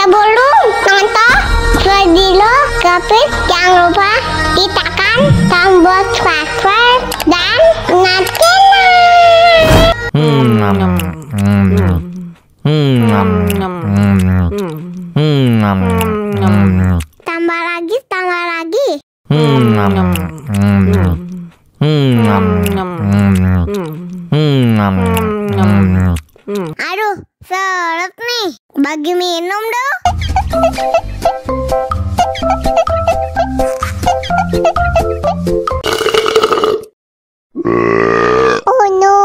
Sebelum nonton video Gavin, jangan lupa ditekan tombol subscribe dan nyalakan. Tambah lagi, tambah lagi. Aduh, seret nih. Bagi minum dong. Oh no.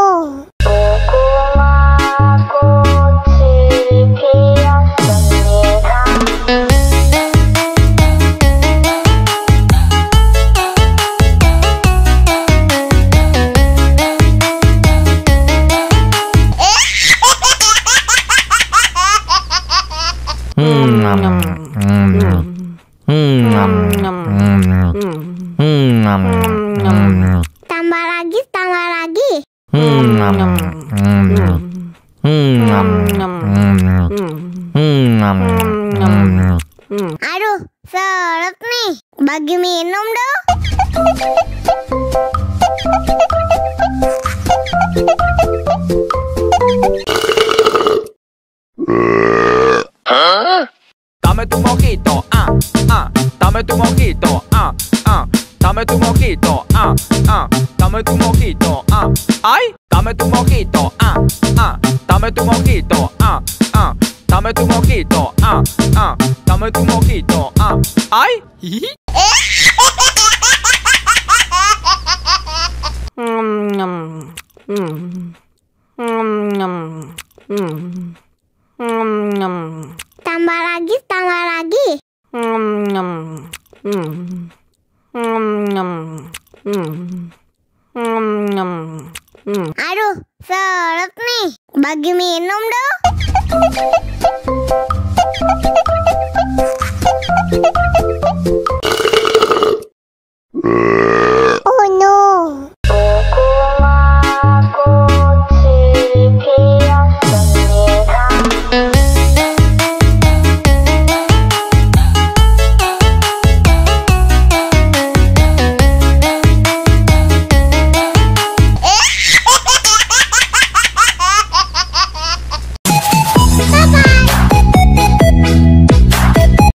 Tambah lagi, tambah lagi. Aduh, seret nih. Bagi minum dong. Dame tu mojito, dame tu mojito, dame tu mojito, dame tu mojito, ay, dame tu mojito, dame tu mojito, dame tu mojito, dame tu mojito, ay. Tambah lagi, tambah lagi. Aduh, seret nih. Bagi minum dong.